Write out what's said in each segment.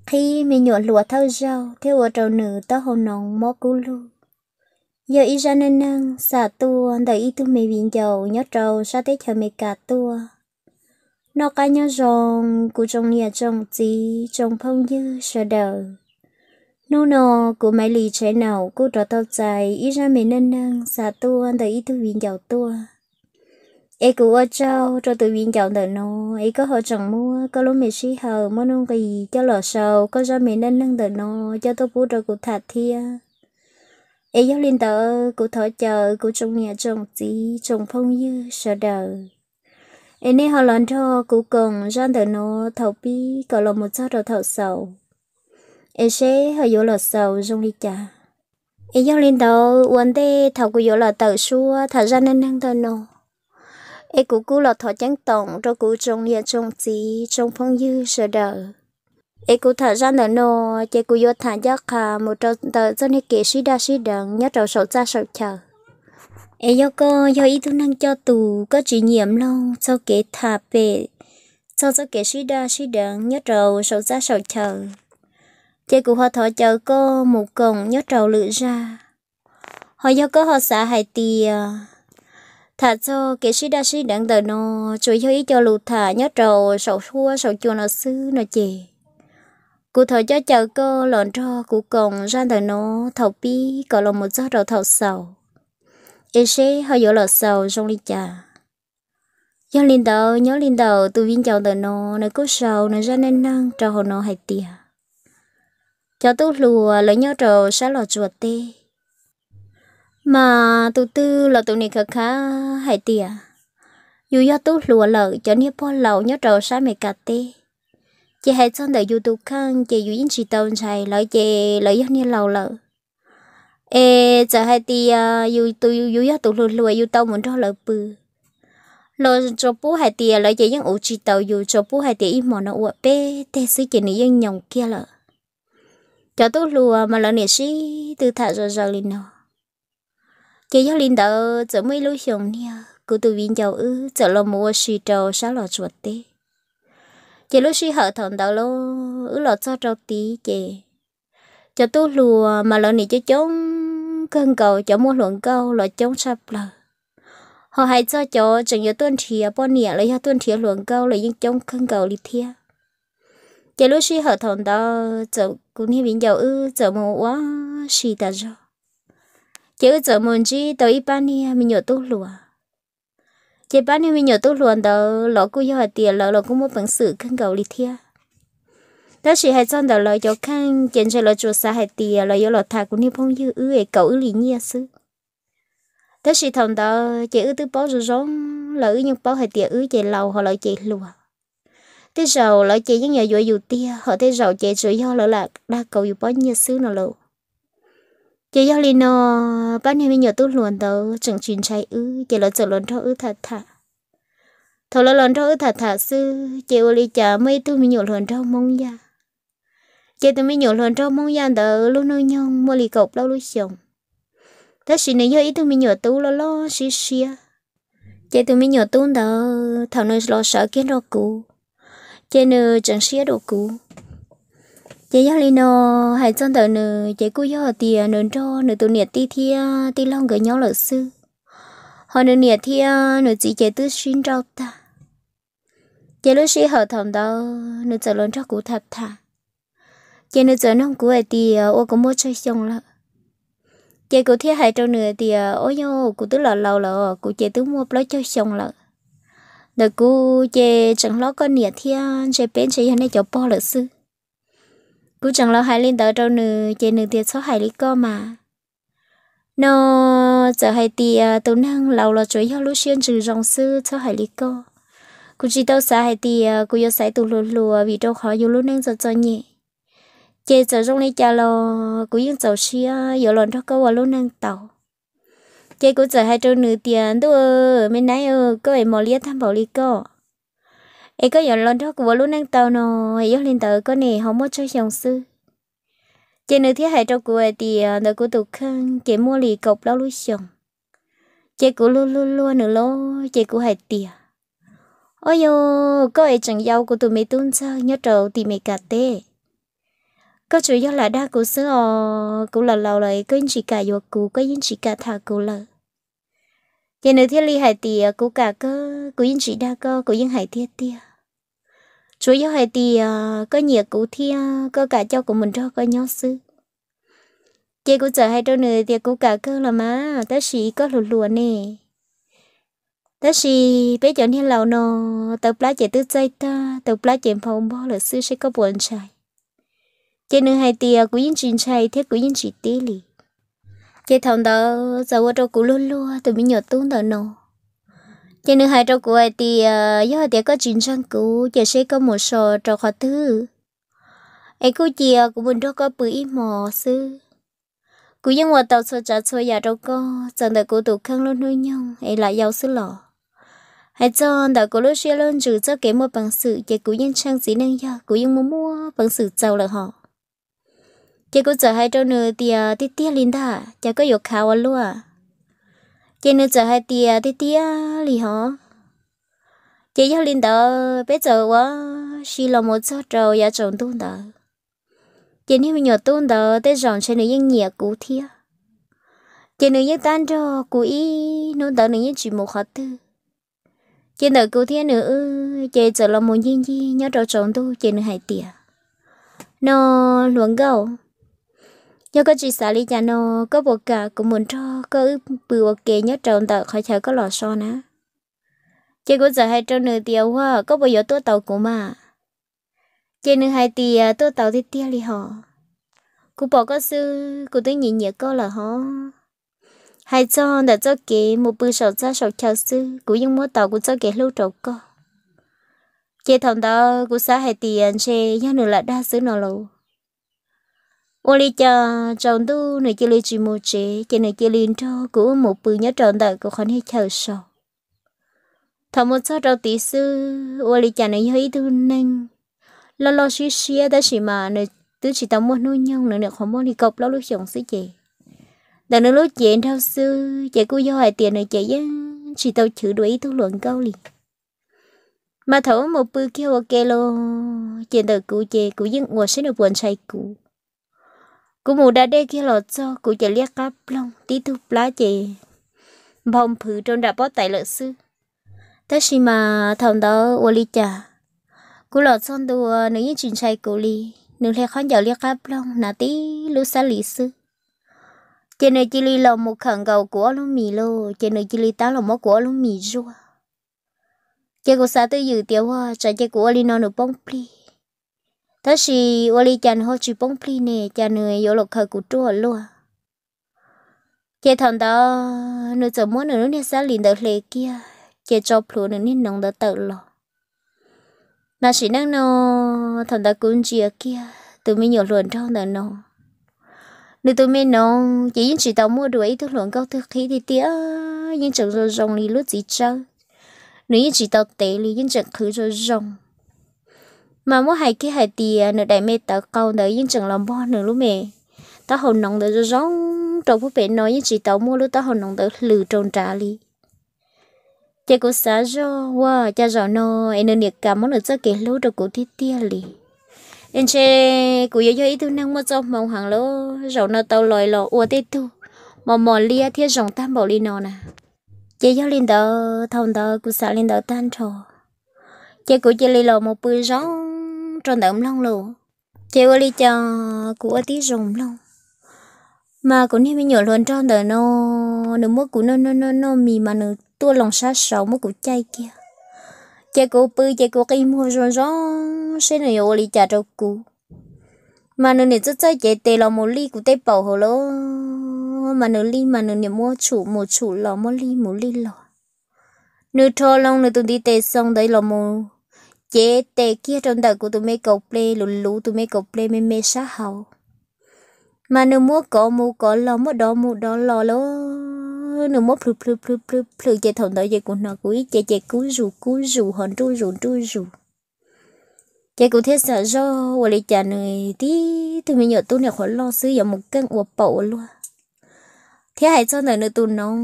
qhib me nyuam hluas thawj zaug thiab ua rau nws taub hau noov mob kub lug. Yog ib zaj neej neeg xam tuaj ntawm ib tug me viv ncaus nyob rau sab teb chaws Amelikas tuaj. Noj qab nyob zoo, kuv tsoom niam tsoom txiv tsoom phooj ywg sawv daws. Hnub no kuv Maiv Lis Tsheb Naum kuj rov tau txais ib zaj me neej neeg xam tuaj ntawm ib tug viv ncaus tuaj. Es kuv ua tsaug rau tus viv ncaus ntawm no, es koj ho tseem muab koj lub me sij hawm muaj nuj nqis coj los sau koj zaj me neej neeg ntawm no coj tuaj pub rau kuv tham thiab. Es yog li ntawd kuv thov caw kuv tsoom niam tsoom txiv tsoom phooj ywg sawv daws, es nej ho los nrog kuv koom zaj ntawm no thaum pib kom los mus txog rau thaum xaus, es seb ho yuav los xaus zoo li cas. Es yog li ntawd ua ntej thaum kuv yuav los tawm suab tham zaj neej neeg ntawm no, es kuv kuj los thov ceeb toom rau kuv tsoom niam tsoom txiv tsoom phooj ywg sawv daws. Es kuv tham zaj ntawm no, ces kuv yuav tham ncaj qha mus rau ntawm txoj niag kev sib daj sib deev nyob rau saum txaj saum chaw. Es yog koj yog ib tug neeg coj tus koj tsis nyiam mloog txog kev tham pem txog txoj kev sib daj sib deev nyob rau saum txaj saum chaw, ces kuv ho thov caw koj mus koom nyob rau lwm zaj. Ho yog koj ho xav hais tias tham txog kev sib daj sib deev ntawm no tsuas yog ib co lus tham nyob rau saum huab saum cua no xwb no ces, kuv thov coj caw koj los nrog kuv koom zaj ntawm no thaum pib kom los mus txog rau thaum xaus, es seb ho yuav los xaus zoo li cas. Yog li ntawd nyob li ntawm tus viv ncaus ntawm no, nws kuj sau nws zaj neej neeg rau hauv no hais tias, cov tub hluas lawv nyob rau sab Los Tsuas teb. Mas tus twg los tus nim khav khav hais tias, yus yog tub hluas lawm, cov niag pog laus nyob rau sab Amelikas teb, ces hais txog ntawm yus tus kheej ces yus yeej tsis tau ntshai lawv, ces lawv yog niag laus lawm. Es txawm hais tias yus, yus yog tus hluas hluas yus tau mus nrog lawv pw los tsuas pub hais tias lawv ces yeej ua tsis tau yus, tsuas pub hais tias ib hmos no ua peb teg xwb ces nws yeej nyoos kiag lawm. Cov tub hluas mas lawv niam sib tw tham zom zaws li no. Ces yog li ntawd txawm muaj ib lub xyoos niag kuv tus viv ncaus wb txawm los mus ua si rau sab Los Tsuas teb. Ces lub sij hawm thaum ntawd los wb los txog rau tid ces cov tub hluas mas lawv niam coob coob kawg nkaus, cov muaj hluas nkauj los coob tshaj plaws. Ho hais txog cov tseem yuav tuaj nrhiav poj niam los yog tuaj nrhiav hluas nkauj los yeej coob kawg nkaus li thiab. Ces lub sij hawm thaum ntawd txawm kuv niag viv ncaus wb txawm mus ua si tas zog. Ces wb txawm mus ntsib tau ib pab niag me nyuam tub hluas. Ces pab niag me nyuam tub hluas ntawd los kuj yog hais tias lawv los kuj muaj peev xwm kawg nkaus li thiab. Tab sis hais txog ntawm lawv cov kheej ces ntshe lawv tsuas xav hais tias lawv yuav los tham kuv niag phooj ywg wb es kaum wb li nyiaj xwb. Tab sis thaum ntawd ces wb twb paub zoo zoo lawm, wb yeej paub hais tias wb ces laus ho lawv ces hluas. Tej zaum lawv ces yeej yuav yuav yus tiag, ho tej zaum ces tsuas yog lawv lam dag kaus yus pob nyiaj xwb no lauj. Ces yog li no, pab niag me nyuam tub hluas ntawd tseem tsis ntshai wb ces lawv txawm los nrog wb tham tham. Thaum lawv los nrog wb tham tham xwb ces ua li cas muaj ib tug me nyuam hluas nraug Hmoob Yaj. Ces tus me nyuam hluas nraug Hmoob Yaj ntawd lub hnub nyoog muaj li kaum plaub lub xyoos, tab sis nws yog ib tug me nyuam tub loj loj siab siab. Ces tus me nyuam tub ntawd thaum nws los sawv kiag nrog kuv, ces nws tseem siab dua kuv. Ces yog li no, hais txog ntawm nws ces kuj yog tias nws nrog nws tus niam tij thiab tij laug nkawd nyob lawm xwb, ho nws niam thiab nws txiv ces twb sib nrauj tag. Ces lub sij hawm thaum ntawd nws txawm los nrog kuv tham tham, ces nws txawm nug kuv hais tias ua kuv muaj tsawg xyoo lawm. Ces kuv thiaj hais rau nws tias, o yog kuv twb los laus lawm, kuv ces twb muaj plaub caug xyoo lawm. Ntawm kuv ces tseem hlob koj niam thiab, ntshe peb ntshe yog nej cov pog lawm xwb. Kuv tseem los hais li ntawd rau nws ces nws tias txhob hais li koj mas. No txawm hais tias tus neeg laus los tsuas yog lub siab ntsws zoo xwb, txhob hais li koj. Kuv tsis tau xav hais tias kuv yuav xaiv tus hluas hluas vim rau qhov yus lub neej txom txom nyem. Ces txawm zoo li cas los kuv yeej txaus siab yuav los nrog koj ua lub neej tau. Ces kuv txawm hais rau nws tias, ntuj, me nab, koj es mos liab tag npaum li koj, es koj yuav los nrog kuv ua lub neej tau no, yog li ntawd koj ne ho muaj tsawg xyoo xwb? Ces nws thiaj hais rau kuv hais tias ntawm kuv tus kheej ces muaj li kaum plaub lub xyoos. Ces kuv luag luag luag nws los ces kuv hais tias, o yog, koj es tseem yau kuv tus me tub ntxawg nyob rau tim Meskas teb. koj tsuas yog lam dag kuv xwb os, kuv laus laus lawm koj yeej tsis kam yuav kuv, koj yeej tsis kam tham kuv lawm. Ces nws thiaj li hais tias, kuv kam kawg, kuv yeej tsis dag koj, kuv yeej hais tiag tiag. Tsuas yog hais tias koj nyiam kuv thiab koj kam coj kuv mus nrog koj nyob xwb. Ces kuv txawm hais rau nws tias, kuv kam kawg los mas, tab sis koj hluas hluas ne. Tab sis peb cov niag laus no, tawv plab ces twb txaij tag, tawv plab ces nphau npog lawm xwb, seb koj puas ntshai. Ces nws hais tias, kuv yeej tsis ntshai thiab kuv yeej tsis tib li. Ces thaum ntawd txawm ua rau kuv luag luag tus me nyuam tub ntawm no. Ces nws hais rau kuv hais tias, yog hais tias koj tsis ntseeg kuv ces seb koj mus so rau qhov twg, es kuj cia kuv mus nrog koj pw ib hmos xwb. Kuv yeej ua tau txhua tsav txhua yam rau koj, txawm ntawm kuv tus kheej lub hnub nyoog es lam yau xwb los. Hais txog ntawm kuv lub siab lub ntsws txoj kev muaj peev xwm ces kuv yeej tsheej txiv neej yawg, kuv yeej muaj muaj peev xwm txaus lawm hos. Ces kuv txawm hais rau nws tias, tiag tiag li ntag, cas koj yuav khav ua luaj? Ces nws txawm hais tias, tiag tiag li hos. Ces yog li ntawd peb txawm ua si los mus txog rau yav tsaus ntuj ntawd. Ces niag me nyuam tub ntawd tej zaum ntshe nws yeej nyiam kuv thiab. Ces nws yeej tab nrog kuv ib hnub ntawd nws yeej tsis mus qhov twg. Ces ntawm kuv thiab nws wb ces txawm los mus ncig ncig nyob rau tsaus ntuj ces nws hais tias, no hluas nkauj, yog koj tsis xav li cas no, koj puas kam kuv mus nrog koj wb pw ua ke nyob rau ntawm qhov chaw koj los so na? Ces kuv txawm hais rau nws tias, ua koj puas yuav tuaj tau kuv mas? Ces nws hais tias, tuaj tau tiag tiag li hos. Kuv pom koj xwb kuv twb nyiam nyiam koj lawm hos. Hais txog ntawm txoj kev mus pw saum txaj saum chaw xwb kuv yeej muab tau kuv txoj kev hlub rau koj. Ces thaum ntawd kuv xav hais tias ntshe yog nws lam dag xwb no lauj. Ua li cas tsaus ntuj nws cia li tsis mus tsev ces nws cia li nrog kuv wb mus pw nyob rau ntawm kuv qhov niag chaw so. Thaum mus txog rau tid xwb ua li cas nws yog ib tug neeg loj loj siab siab tab sis mas nws twb tsis tau muaj hnub nyoog, nws nyuam qhuav muaj li kaum plaub lub xyoos xwb ces ntawm nws lub cev nraug xwb ces kuj yog hais tias nws ces yeej tsis tau chwv dua ib tug hluas nkauj li. Mas thaum wb mus pw kiag ua ke los ces ntawm kuv ces kuv yeej ua saib nws puas ntshai kuv. Kuv mus da dej kiag los txog kuv ces liab qab ploog tib tug plab ces nphau nphwv rau nram pob tais lawm xwb. Tab sis mas thaum ntawd ua li cas kuv los txog ntua nws yeej tsis ntshai kuv li. Nws hle qhob ncaws liab qab ploog hnav tib lub xab lis xwb ces nws cia li los mus khawm nkaus kuv ob lub mis lauj, ces nws cia li tab los muab kuv ob lub mis zuaj. Ces kuv xav twj ywm tias ua tsam ces kuv ua li no nws poob plig, tab sis ua li cas nws ho tsis poob plig ne, cas nws yuav los khawm kuv ruaj luaj. Ces thaum ntawd nws txawm muab nws lub niag xab lis ntawd hle kiag ces tso plhuav nws niag noov ntawd tawm los. Mas sim neej no thaum ntawd kuv ntsia kiag tus me nyuam hluas nraug ntawm no, nws tus me noov ces yeej tsis tau muaj dua ib tug hluas nkauj twg qhib tiag tiag, yeej tseem zoo zoo li lub txiv tsawb. Nws yeej tsis tau tev li, yeej tseem qhwv zoo zoo. Mas muab hais kiag hais tias nws daim me tawv qau ntawd yeej tseem los npog nws lub me taub hau noov ntawd zoo zoo rau puag pem no, yeej tsis tau muaj lub taub hau noov ntawd hlws rau nrad li. Ces kuv xav zog ua cas zaum no es nws niam kam muab nws txoj kev hlub rau kuv tiag tiag li. Es ntshe kuv yuav yog ib tug neeg muaj txoj hmoo heev lawm, zaum no tau los los ua tej tug mos mos liab thiab zoo tag npaum li no na. Ces yog li ntawd thaum ntawd kuv xav li ntawd tag nrho, ces kuv cia li los mus pw zoo rau ntawd mloog lauj. Ces ua li cas kuv ua tib zoo mloog, mas kuv niag me nyuam hluas nraug ntawm no, nws muab kuv noj noj noj noj mis mas nws tuaj loo sab saud muab kuv caij kiag. Ces kuv pw ces kuv qi muag zoo zoo seb nws yuav ua li cas rau kuv. Mas nws niam txawj txawj cev tes los mus lij kuv tej paum hauv lawm, mas nws lij mas nws niam muab tshum mus tshum los, muab lij mus lij los. Nws rho loo nws tus ntiv tes xoo ntawd los mus cev tes kiag rau ntawm kuv tus me kaus ple, luv luv tus me kaus ple me me sab hauv. Mas nws muab kov mus kov los, muab dov mus dov los lawm, nws muab plhws plhws plhws plhws plhws ces thaum ntawd ces kuv hnov kuv ib ce ces kub zus kub zus ho nruj zus nruj zus. Ces kuv thiaj xav zog ua li cas nws tib tug me nyuam tub niag qhuav loj xwb yuav mus keej ua paum ua luaj. Thiab hais txog ntawm nws tus noov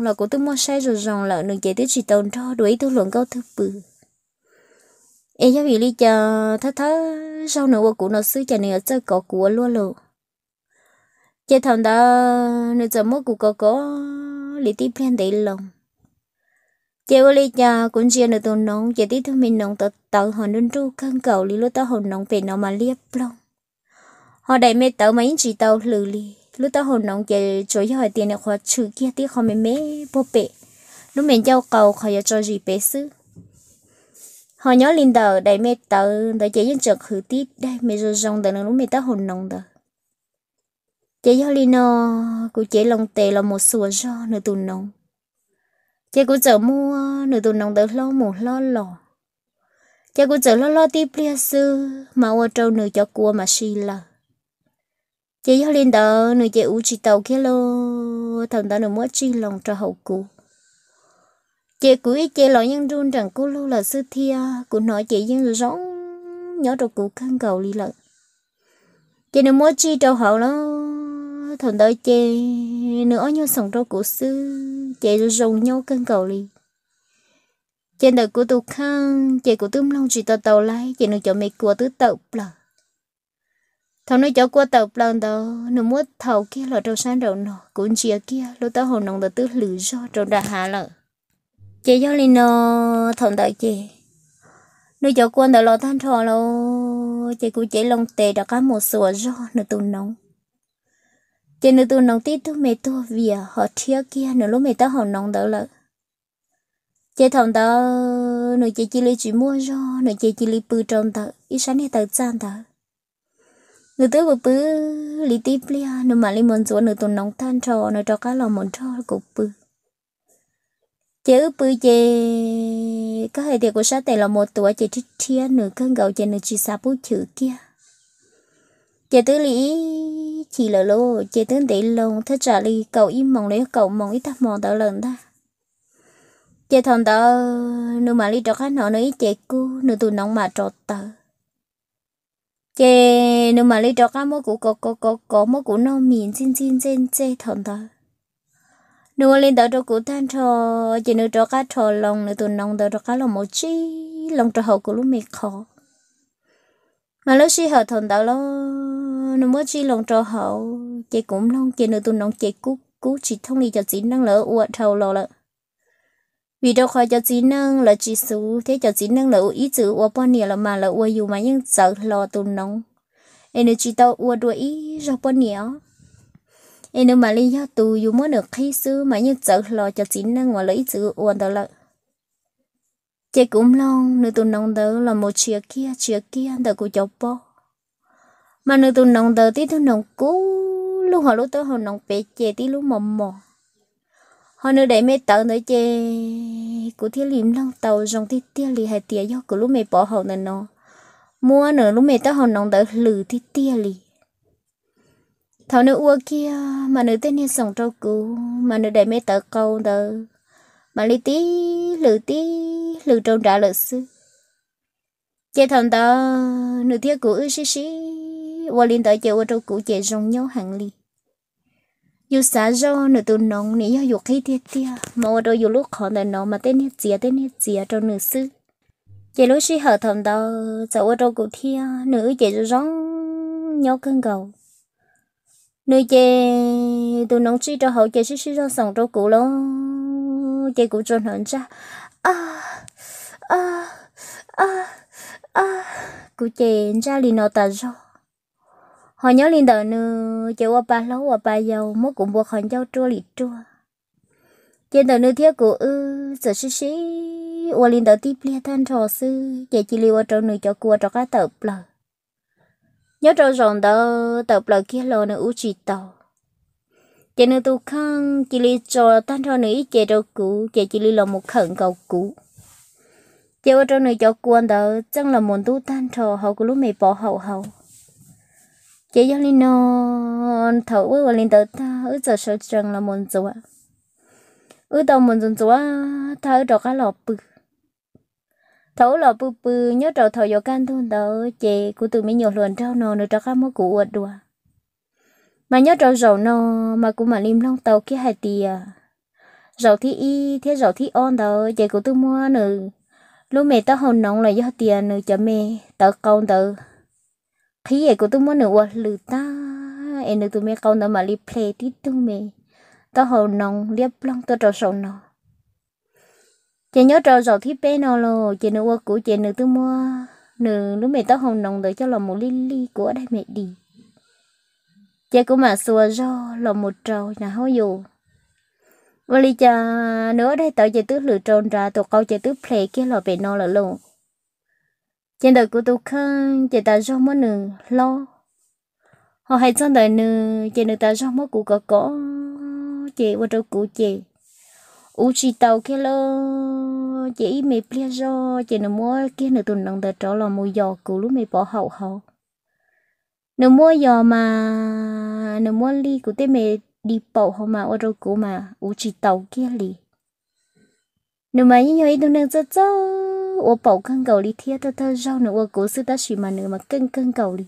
los kuv twb muab saib zoo zoo lawm, nws ces twb tsis tau nrog dua ib tug hluas nkauj twg pw. Es yog vim li cas thawj thawj zaug nws ua kuv no xwb ces nws yuav txawj kov kuv ua luaj lawm. Ces thaum ntawd nws txawm muab kuv kov kov li tib pliag ntev loo. Ces ua li cas kuv ntsia nws tus noov ces tib tug me noov tawv tawv ho nruj nruj kawg nkaus li, lub taub hau noov pem no mas liab ploog, ho daim me tawv mas yeej tsis tau hlws li. Lub taub hau noov ces tsuas yog hais tias nws qhuav tshwm kiag tib qho me me puag pem lub me ncauj qau qhov yuav tso zis pem xwb. Ho nyob li ntawm daim me tawv ntawd ces yeej tseem qhwv tib daim me zoo zoo ntawm nws lub me taub hau noov ntawd. Ces yog li no kuv cev loo tes los mus xuas zog nws tus noov, ces kuv txawm muab nws tus noov ntawd hlob mus hlob los. Ces kuv txawm hlob hlob tib pliag xwb mas ua rau nws cov kua mas si lawm. Ces yog li ntawd nws ces uv tsis tau kiag lauj. Thaum ntawd nws muab tsij loo rau hauv kuv, ces kuv ib ce los yeej nruj nreem kub lug lawm xwb thiab. Kuv hnov ces yeej zoo nyob rau kuv kawg nkaus li lawm. Ces nws muab tsij rau hauv lawm, thaum ntawd ces nws ob nyuag xoom rau kuv xwb ces zoo nyob kawg nkaus li. Ces ntawm kuv tus kheej ces kuv twb mloog tsis tau tau li ces nws cov me kua twb tawm plaws. Thaum nws cov kua tawm plaws ntawd nws muab thaum kiag los rau sab nraum no, kuv ntsia kiag lub taub hau noov ntawd twb hlws zog rau nram hav lawm. Ces yog li no thaum ntawd ces nws cov kua ntawd los tag nrho lawm, ces kuv cev loo tes rov qab mus xuas zog nws tus noov. Ces nws tus noov tib tug me tuag vias ho rhiab kiag nws lub me taub hau noov ntawd lawm. Ces thaum ntawd nws ces cia li tsis muaj zog, nws ces cia li pw rau ntawm ib sab niag taw txaj ntawd. Nws twb pw pw li tib pliag nws mam li mus ntxuav nws tus noov tag nrho nws rov qab los mus nrog kuv pw. Ces wb pw ces koj hais tias kuv sab tes los mus tuav ces rhiab rhiab nws kawg nkaus ces nws tsis xav pub chwv kiag. Ces twb li ib chim lawm lauj, ces twb ntev loo thaj tsam li kaum ib moos los yog kaum moos ib tag hmo ntawd lawm ntag. Ces thaum ntawd nws mam li rov qab hnov nws ib ce kub, nws tus noov mam rov tawv. Ces nws mam li rov qab muab kuv kov kov kov kov muab kuv noj mis ntxij ntxij ntxej ntxej thaum ntawd. Nws ua li ntawd rau kuv tag nrho, ces nws rov qab rho loo nws tus noov ntawd rov qab los mus tsij loo rau hauv kuv lub me qhov. Mas lub sij hawm thaum ntawd los nws muab tsij loo rau hauv ces kuv mloog ces nws tus noov ces kub kub tsis thooj li cov txiv neej lawv ua dhau los lawm. Vim rau qhov cov txiv neej lawv tsis xub thiab cov txiv neej lawv ib txwm ua poj niam lawm mas lawv ua yus mas yeej txawv hlo tus noov, es nws tsis tau ua dua ib zaug poj niam os. Es nws mam li yog tus yus muab nws qhib xwb mas yeej txawv hlo cov txiv neej uas lawv ib txwm ua ntawd lawm. Ces kuv mloog nws tus noov ntawd los mus tshiav kiag tshiav kiag ntawm kuv cov pob. Mas nws tus noov ntawd tib tug noov kub lug, ho lub taub hau noov pem ces tib lub mos mos, ho nws daim me tawv ntawd ces kuv thiaj li mloog tau zoo tiag tiag li hais tias yog kuv lub me pov haum ntawm no muab nws lub me taub hau noov ntawd hlws tiag tiag li. Thaum nws ua kiag mas nws tej niag xoom rau kuv mas nws daim me tawv qau ntawd mam li tib hlws tib hlws rau nrad lawm xwb. Ces thaum ntawd nws thiab kuv wb sib sib ua li ntawd ces ua rau kuv ces zoo nyob heev li. Yus xav zoj nws tus noov nws yog yus qhib tiag tiag mas ua rau yus lub qhov ntawm no mas tej niag txiav tej niag txiav rau nws xwb. Ces lub sij hawm thaum ntawd txawm ua rau kuv thiab nws wb ces zoo zoo nyob kawg nkaus. Nws ces tus noov tsij rau hauv ces sib sib zog xoom rau kuv lauj, ces kuv tsuas hnov ntsaj a a a a, kuv ces ntsaj li no tas zog. Ho nyob li ntawm nws ces ua pa hlob ua pa yau muab kuv npua qhov ncauj ruaj li ruaj. Ces ntawm nws thiab kuv wb txawm sib sib ua li ntawd tib pliag tag nrho xwb ces cia li ua rau nws cov kua rov qab tawm plaws. Nyob rau zaum ntawd tawm plaws kiag los nws ua tsis tau, ces nws tus kheej cia li tso tag nrho nws ib ce rau kuv ces cia li los mus khawm nkaus kuv. Ces ua rau nws cov kua ntawd txeej los mus ntub tag nrho hauv kuv lub me pov haum hauv. Ces yog li no thaum wb ua li ntawd tag wb txawm sawv tsees los mus ntxuav. Wb tau mus ntxuav ntxuav tag wb rov qab los pw. Thaum wb los pw pw nyob rau thaum yuav kaj ntug ntawd ces kuv tus me nyuam hluas nraug no nws rov qab muab kuv ua dua. Mas nyob rau zaum no mas kuv mam li mloog tau kiag hais tias zaum thib ib thiab zaum thib ob ntawd ces kuv twb muab nws lub me taub hau noov los yog tias nws cov me tawv qau ntawd qhib es kuv twb muab nws ua hlws tag es nws tus me qau ntawd mam li ple tib tug me taub hau noov liab ploog tuaj rau saum no. Ces nyob rau zaum thib peb no los ces nws ua kuv ces nws twb muab nws lub me taub hau noov ntawd coj los mus lij lij kuv ob daim me di. Ces kuv mam xuas zog los mus rau na hauj yus, ua li cas nws ob daim tawv ces twb hlwm rau nrad, tus qau ces twb ple kiag los pem no lawm lauj. Ces ntawm kuv tus kheej ces tas zog muab nws hlob, ho hais txog ntawm nws ces nws tas zog muab kuv kov kov, ces ua rau kuv ces uv tsis tau kiag lauj. Ces ib me pliag zog ces nws muab kiag nws tus noov ntawd rov los mus yos kuv lub me pov haum hauv. Nws muab yos mas nws muab lij kuv tej me di paum hauv mas ua rau kuv mas uv tsis tau kiag li. Nws mas yeej yog ib tug neeg txawj txawj ua paum kawg nkaus li thiab, thawj thawj zaug nws ua kuv xwb tab sis mas nws mas keej kawg nkaus li.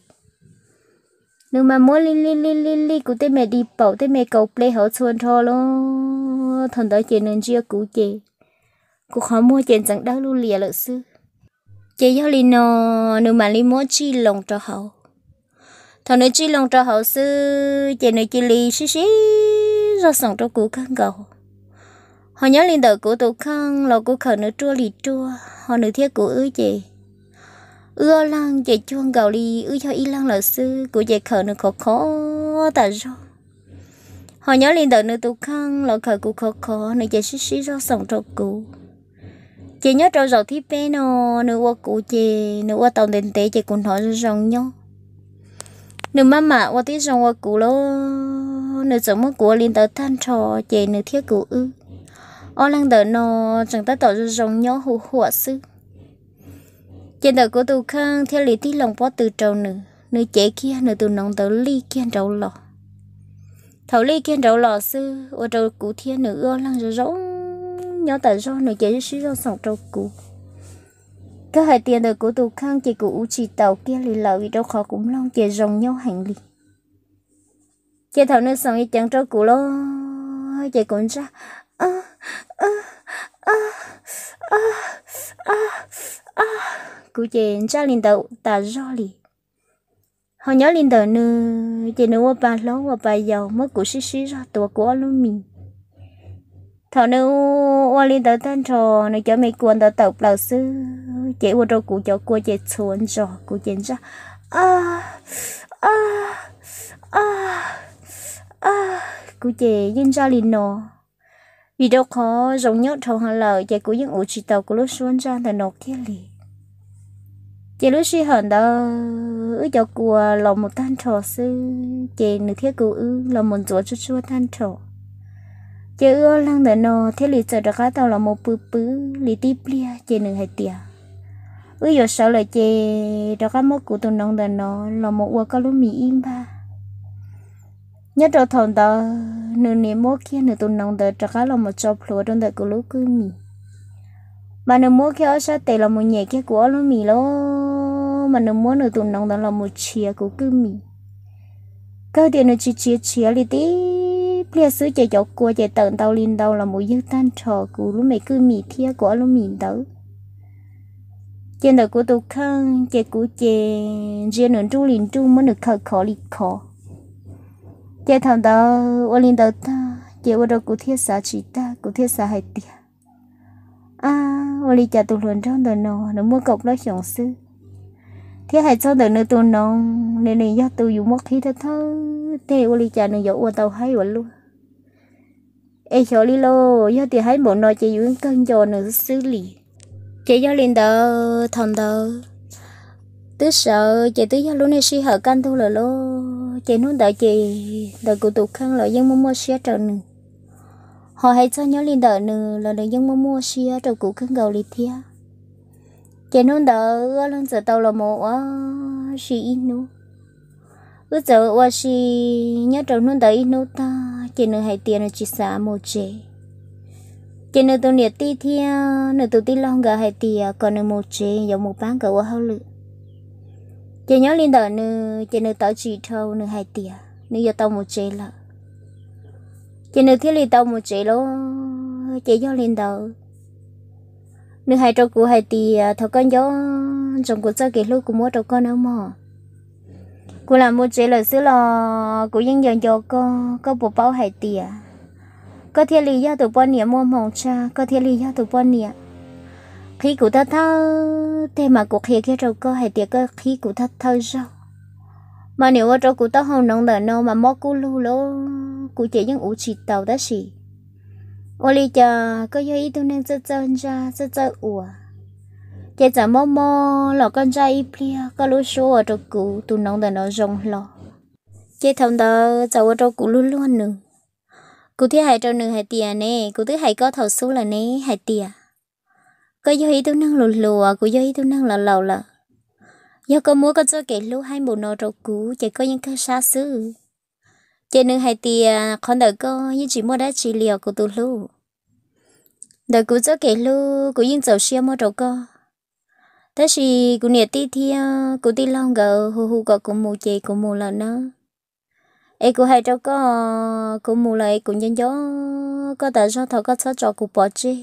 Nws mas muab lij lij lij lij lij kuv tej me di paum tej me kaus ple hauv txhua nrho lauj. Thaum ntawd ces nws ntsia kuv ces kuv qhov muag ces ntxeev dawb lug lias lawm xwb. Ces yog li no nws mam li muab tsij loo rau hauv. Thaum nws tsij loo rau hauv xwb ces nws cia li sib sib zog xoom rau kuv kawg nkaus. Ho nyob li ntawm kuv tus kheej los kuv khawm nws ruaj li ruaj, ho nws thiab kuv wb ces wb ob leeg ces cuag nkaus li wb yog ib leeg lawm xwb. Kuv ces khawm nws khov khov tas zog, ho nyob li ntawm nws tus kheej los khawm kuv khov khov, nws ces sib sib zog xoom rau kuv. Ces nyob rau zaum thib peb no nws ua kuv ces nws ua tau ntev ntev ces kuv hnov zoo zoo nyob. Nws maj mam ua tib zoo ua kuv lauj, nws txawm muab kuv ua li ntawd tag nrho, ces nws thiab kuv wb ob leeg ntawm no tseem tab tom zoo zoo nyob hu huam xwb. Ces ntawm kuv tus kheej thiaj li tig loo pob tw rau nws, nws cev kiag nws tus noov ntawd lij kiag nraud los. Thaum lij kiag nraud los xwb ua rau kuv thiab nws wb ob leeg zoo zoo nyob tas zog, nws ces sib sib zog xoom rau kuv. Kawg hais tias ntawm kuv tus kheej ces kuv uv tsis taus kiag li lawm vim rau qhov kuv mloog ces zoo nyob heev li. Ces thaum nws xoom ceev rau kuv los ces kuv ntsaj, kuv ces ntsaj li ntawd tas zog li. Ho nyob li ntawm nws ces nws ua pa hlob ua pa yau muab kuv sib sib zog tuav kuv ob lub mis. Thaum nws ua li ntawd tag nrho, nws cov me kua ntawd tawm plaws xwb ces ua rau kuv cov kua ces txhuav ntsos, kuv ces ntsaj, kuv ces yeej ntsaj li no. Vim rau qhov zoo nyob dhau heev lawm ces kuv yeej uv tsis tau kuv lub suab ntsaj ntawm no kiag li. Ces lub sij hawm ntawd wb cov kua los mus tag nrho xwb ces nws thiab kuv wb los mus ntxuav tsuag tsuag tag nrho. Ces wb ob leeg ntawm no thiaj li txawm rov qab tau los mus pw pw li tib pliag ces nws hais tias, wb yuav sawv lawm ces rov qab muab kuv tus noov ntawm no los mus ua koj lub mis ib npag. Nyob rau thaum ntawd nws nim muab kiag nws tus noov ntawd rov qab los mus tso plhuav rau ntawm kuv lub kwj mis. Mas nws muab kiag ob sab tes los mus nyem kiag kuv ob lub mis los mas nws muab nws tus noov ntawd los mus tshiav kuv kwj mis. Kawg tias nws tsis tshiav tshiav li tib pliag xwb ces cov kua ces tawm ntau li ntau los mus ywg tag nrho kuv lub me kwj mis thiab kuv ob lub mis ntawd. Ces ntawm kuv tus kheej ces kuv ces ntsia nws nruj li nruj muab nws khawm khov li khov. Ces thaum ntawd ua li ntawd tag ces ua rau kuv thiaj xav tsis tag, kuv thiaj xav hais tias, ab, ua li cas tus hluas nraug ntawm no nws muaj kaum plaub xyoos xwb, thiab hais txog ntawm nws tus noov nws nws yog tus yus muab qhib thawj thawj tej, ua li cas nws yuav ua tau haib ua luaj. Es xyov li lauj, yog tias haib npaum no ces yus yeej kawg nco nws xwb li. Ces yog li ntawd thaum ntawd twb sawv ces twb yog lub niaj sij hawm kaj ntug lawm lauj. Ces hnub ntawd ces ntawm kuv tus kheej los yeej muaj muaj siab rau nws, ho hais txog nyob li ntawm nws los nws yeej muaj muaj siab rau kuv kawg nkaus li thiab. Ces hnub ntawd wb ob leeg txawm tau los mus ua si ib hnub. Wb txawm ua si nyob rau hnub ntawd ib hnub tag ces nws hais tias nws tsis xav mus tsev. Ces nws tus niam tij thiab nws tus tij laug nkawd hais tias kom nws mus tsev yuav mus pab nkawd ua hauj lwm. Ces nyob li ntawm nws ces nws tawv tsim dhau, nws hais tias nws yuav tau mus tsev lawm. Ces nws thiaj li tau mus tsev lauj. Ces yog li ntawd, Nws hais rau kuv hais tias, thaum koj nco ntsoov kuv txoj kev hlub kuv muab rau koj nawb mog. Kuv lam mus tsev lawm xwb los kuv yeej nco nco koj, koj puas paub hais tias koj thiaj li yog tus poj niam muaj hmoo tshaj, koj thiaj li yog tus poj niam qhib kuv thawj thawj teg, mas kuv qhia kiag rau koj hais tias koj qhib kuv thawj thawj zaug, mas niam ua rau kuv taub hau noov ntawm no mas mob kub lug lawm, kuv ces yeej uv tsis tau tab sis ua li cas koj yog ib tug neeg txawj txawj ntsaj txawj txawj ua, ces txawm mob mob los koj ntsaj ib pliag koj lub suab ua rau kuv tus noov ntawm no zoo hlo. Ces thaum ntawd txawm ua rau kuv luag luag nws. Kuv thiaj hais rau nws hais tias, ne, kuv twb hais koj thaum xub lawm ne hais tias koj yog ib tug neeg hluas hluas, kuv yog ib tug neeg laus laus lawm. Yog koj muab koj txoj kev hlub haib npaum no rau kuv ces koj yeej kawg sab xwb. Ces nws hais tias, qhov ntawm koj yeej tsis muaj dab tsi li os kuv tus hlub. Ntawm kuv txoj kev hlub kuv yeej txaus siab muab rau koj, tab sis kuv niam tij thiab kuv tij laug nkawd hu hu kom kuv mus ces kuv mus lawm nawb. Es kuv hais rau koj, kuv mus lawm es kuv nco nco koj tas zog, thov koj txhob tso kuv pov tseg.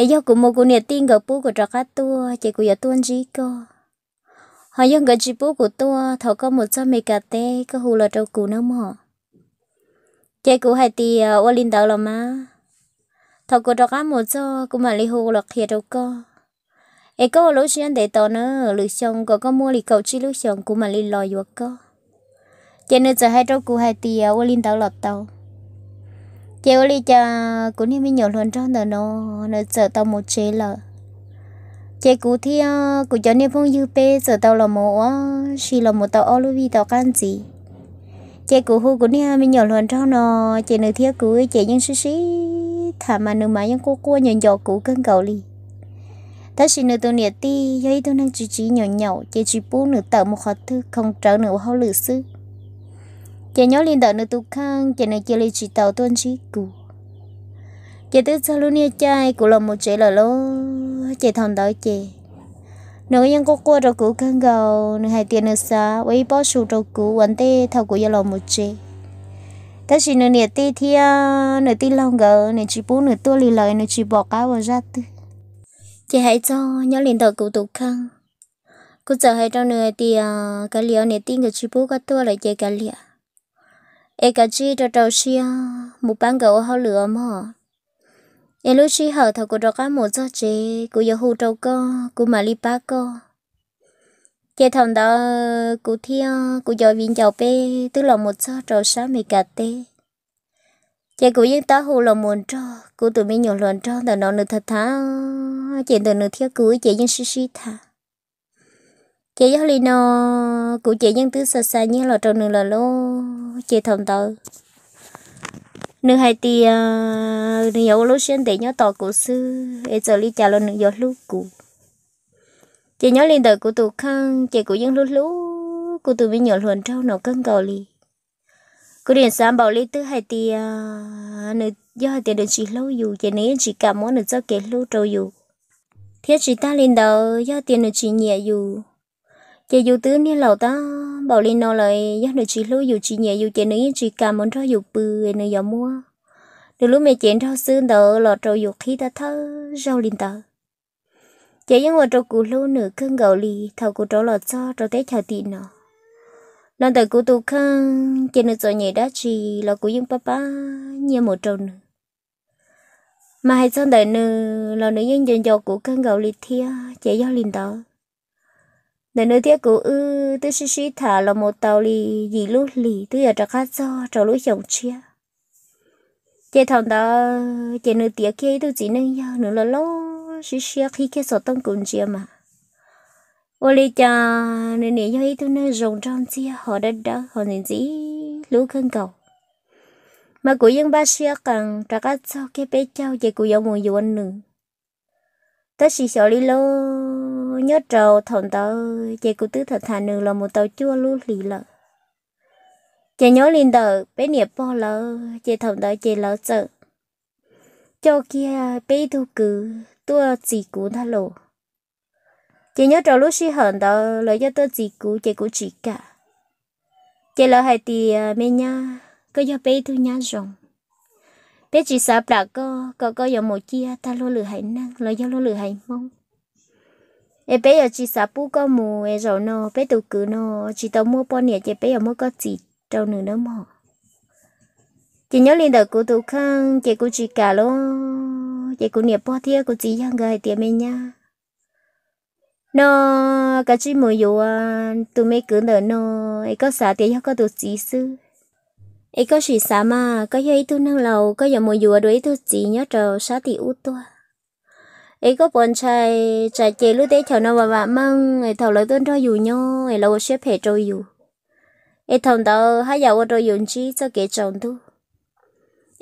Es yog kuv mus kuv niam tij nkawd pub kuv rov qab tuaj ces kuv yuav tuaj ntsib koj. Ho yog nkawd tsis pub kuv tuaj, thaum koj mus txog Mes Kas teb koj hu los rau kuv nawb mog. Ces kuv hais tias, ua li ntawd los mas, thaum kuv rov qab mus txog kuv mam li hu los qhia rau koj. Es koj ua lub siab ntev tos na, lwm xyoo kom koj muaj li kaum tsib lub xyoos kuv mam li los yuav koj. Ces nws txawm hais rau kuv hais tias, ua li ntawd los tau. Ces ua li cas kuv niag me nyuam hluas nraug ntawm no nws txawm tau mus tsev lawm. Ces kuv thiab kuv cov niag phooj ywg peb txawm tau los mus ua si los mus tau ob lub vij tom qab ntxiv. Ces kuv hu kuv niag me nyuam hluas nraug no, ces nws thiab kuv ces yeej sib sib tham mas nws mas yeej quaj quaj nco nco kuv kawg nkaus li. Tab sis nws tus niam tij yog ib tug neeg tsis tsim nyog nyaum ces tsis pub nws tawm mus qhov twg, khoov rawv nws ua hauj lwm xwb. Ces nyob li ntawm nws tus kheej ces nws cia li tsis tau tuaj ntsib kuv. Ces twb txog lub niag caij kuv los mus tsev lawm lauj, ces thaum ntawd ces nws yeej quaj quaj rau kuv kawg nkaus, nws hais tias nws xav ua ib pob su rau kuv ua ntej thaum kuv yuav los mus tsev. Tab sis nws niam tij thiab nws tij laug nkawd nws tsis pub nws tuaj li lawm, nws tsis pom qab ua zaj twg. Ces hais txog nyob li ntawm kuv tus kheej, kuv txawm hais rau nws hais tias, kav liam, niam tij nkawd tsis pub koj tuaj lawm ces kav liam, es kav tsij rau rau siab mus pab nkawd ua hauj lwm os mog. Es lub sij hawm thaum kuv rov qab mus txog tsev kuv yuav hu rau koj, kuv mam li pab koj. Ces thaum ntawd kuv thiab kuv cov viv ncaus peb twb los mus txog rau sab Mes Kas teb. Ces kuv yeej tab hu los mus nrog kuv tus me nyuam hluas nraug ntawm no nws tham tham, ces ntawm nws thiab kuv ces yeej sib sib tham. Ces yog li no, kuv ces yeej twb xa xa nyiaj los rau nws lawm lauj. Ces thaum ntawd nws hais tias nws yuav ua lub siab ntev nyob tos kuv xwb es txawm li cas los nws yuav hlub kuv. Ces nyob li ntawm kuv tus kheej ces kuv yeej hlub hlub kuv tus me nyuam hluas nraug no kawg nkaus li. Kuv nim xav npaum li twg hais tias nws yog hais tias nws tsis hlub yus ces nws yeej tsis kam muab nws txoj kev hlub rau yus. Thiab tsis tag li ntawd, yog tias nws tsis nyiam yus, ces yus twb niag laus tab npaum li no lawm, yog nws tsis hlub yus tsis nyiam yus ces nws yeej tsis kam mus nrog yus pw, nws yuav muab nws lub me cev nraug xwb ntawd los rau yus qhib thawj thawj zaug li ntawd. Ces yeej ua rau kuv hlub nws kawg nkaus li. Thaum kuv rov los txog rau teb chaws tim no, los ntawm kuv tus kheej ces nws txom nyem dab tsi los kuv yeej pab pab nyiaj mus rau nws. Mas hais txog ntawm nws los nws yeej nco nco kuv kawg nkaus li thiab. Ces yog li ntawd, ntawm nws thiab kuv wb twb sib sib tham los mus tau li yim lub hlis twb yuav rov qab txog rau lub xyoo tshiab. Ces thaum ntawd ces nws tiav kiag ib tug txiv neej yawg, nws los loj siab siab qhib kiag xov tooj kuv ntsia mas ua li cas nws nim yog ib tug neeg zoo nraug ntxiag ho dawb dawb ho ntxim ntxim hlub kawg nkaus. Mas kuv yeej npaj siab qees rov qab txog kiag peb caug ces kuv yuav mus yuav nws. Tab sis xyov li lauj, nyob rau thaum ntawd ces kuv twb tham tham nws los mus tau cuaj lub hlis lawm. Ces nyob li ntawm peb niam pog lawv ces thaum ntawd ces lawv txawm coj kiag peb ib tug kwv tuaj txis kuv ntag lauj. Ces nyob rau lub sij hawm ntawd lawv coj tuaj txis kuv ces kuv tsis kam. Ces lawv hais tias, me nyab, koj yog peb ib tug nyab zoo, Peb tsis xav plam koj kom koj yuav mus ciaj tag luag lwm haiv neeg los yog luag lwm haiv Hmoob. Es peb yuav tsis xav pub koj mus es zaum no peb tus kwv no tsis tau muaj poj niam ces peb yuav muab koj txis rau nws nawb mog. Ces nyob li ntawm kuv tus kheej ces kuv tsis kam los, ces kuv niam pog thiab kuv txiv yawg nkawd hais tias me nyab, no koj cia li mus yuav tus me kwv ntawm no, es koj xav tias yog koj tus txiv xwb. Es koj sim xav mas, koj yog ib tug neeg laus, koj yuav mus yuav dua ib tug txiv nyob rau sab tim ub tuaj. Es koj puas ntshai tsam ces lub teb chaws no vam vam meej es thaum lawv tuaj nrog yus nyob es lawv ua siab phem rau yus, es thaum ntawd haj yam ua rau yus ntsib txoj kev tsaus ntuj.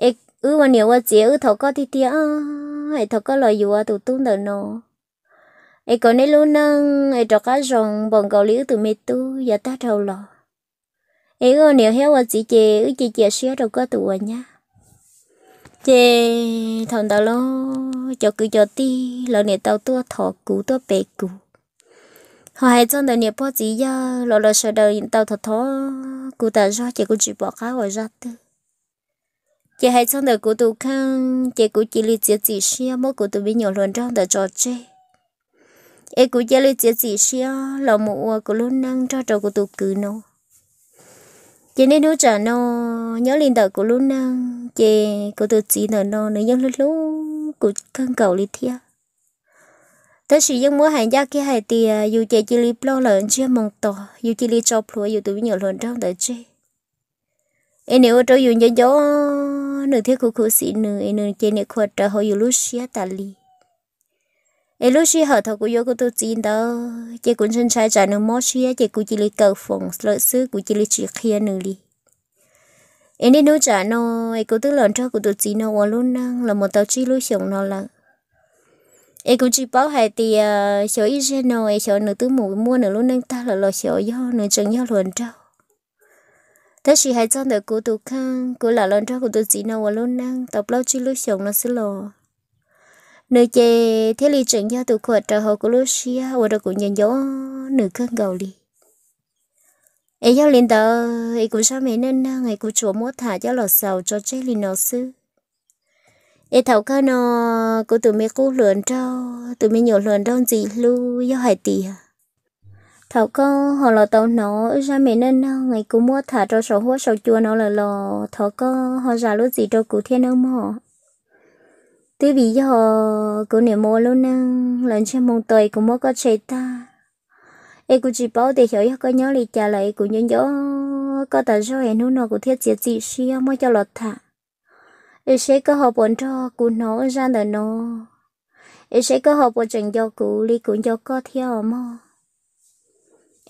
Es wb ua niam ua txiv wb thov koj tiag tiag, es thov koj los yuav tus tub ntawm no, es kom nej lub neej es rov qab zoo npaum nkaus li wb tus me tub yav tag dhau los. Es wb ua niam thiab ua txiv ces wb cia cia siab rau koj tus ua nyab. Ces thaum ntawd los cov kwv cov tij lawv niam tau tuaj thov kuv tuaj pe kuv, ho hais txog ntawm niam pog txiv yawg los lawv sawv daws tau thov thov kuv tas zog ces kuv tsis pom qab ua zaj twg. Ces hais txog ntawm kuv tus kheej ces kuv cia li txiav txim siab muab kuv tus me nyuam hluas nraug ntawd tso tseg. Es kuv cia li txiav txim siab los mus ua kuv lub neej nrog rau kuv tus kwv no. Ces niaj hnub tsam no nyob li ntawm kuv lub neej ces kuv tus txiv ntawm no nws yeej hlub hlub kuv kawg nkaus li thiab. Tab sis yeej muab hais ncaj kiag hais tias yus ces cia li ploj lawm ntsiag moo tos, yus cia li tso plhuav yus tus me nyuam hluas nraug ntawd tseg. Es niam ua rau yus nco nco nws thiab khuv khuv xim nws, es nws ces niam khuam rawv hauv yus lub siab tas li. Es lub sij hawm thaum kuv yuav kuv tus txiv ntawd ces kuv ntshai ntshai tsam nws mob siab ces kuv cia li kaw foos lawm xwb, kuv cia li tsis qhia nws li. Es niaj hnub tsam no es kuv twb los nrog kuv tus txiv no ua lub neej los mus tau tsib lub xyoos no lawm. Es kuv tsis paub hais tias xyov ib zaug no es xyov nws twb mus muaj nws lub neej tag lawm los xyov yog nws tseem yog hluas nraug. Tab sis hais txog ntawm kuv tus kheej, kuv lam los nrog kuv tus txiv no ua lub neej tau plaub tsib lub xyoos no xwb los nws ces thiaj li tseem yog tus khuam rawv hauv kuv lub siab ua rau kuv nco nco nws kawg nkaus li. Es yog li ntawd es kuv zaj me neej neeg es kuv tsuas muab tham coj los xaus tso tseg li no xwb. Es thaum kawg no kuv tus me qub hluas nraug, tus me nyuam hluas nraug ntxim hlub, yog hais tias thaum koj ho los tau hnov wb zaj me neej neeg es kuv muab tham rau saum huab saum cua no lawm los thov koj ho zam lub txim rau kuv thiab nawb mog. Twb vim yog kuv niam mus ua lub neej lawm ntsiag moo tos es kuv muab koj tshem tag. Es kuv tsis paub tias xyov yog koj nyob li cas lawm es kuv nco nco koj tas zog es hnub no kuv thiaj txiav txim siab muab coj los tham. Es seb koj ho puas nrog kuv hnov zaj ntawm no, es seb koj ho puas tseem nco kuv li kuv nco koj thiab os mog.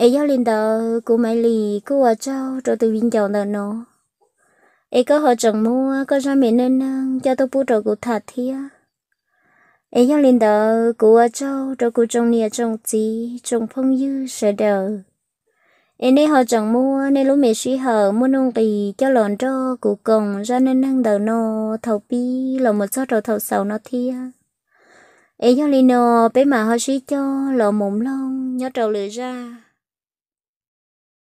Es yog li ntawd kuv Maiv Lis kuj ua tsaug rau tus viv ncaus ntawm no, es koj ho tseem muab koj zaj me neej neeg coj tuaj pub rau kuv tham thiab. Es yog li ntawd kuv ua tsaug rau kuv tsoom niam tsoom txiv tsoom phooj ywg sawv daws, es nej ho tseem muab nej lub me sij hawm muaj nuj nqis coj los nrog kuv koom zaj neej neeg ntawm no thaum pib los mus txog rau thaum xaus no thiab. Es yog li no peb mam ho sib cog los mus mloog nyob rau lwm zaj.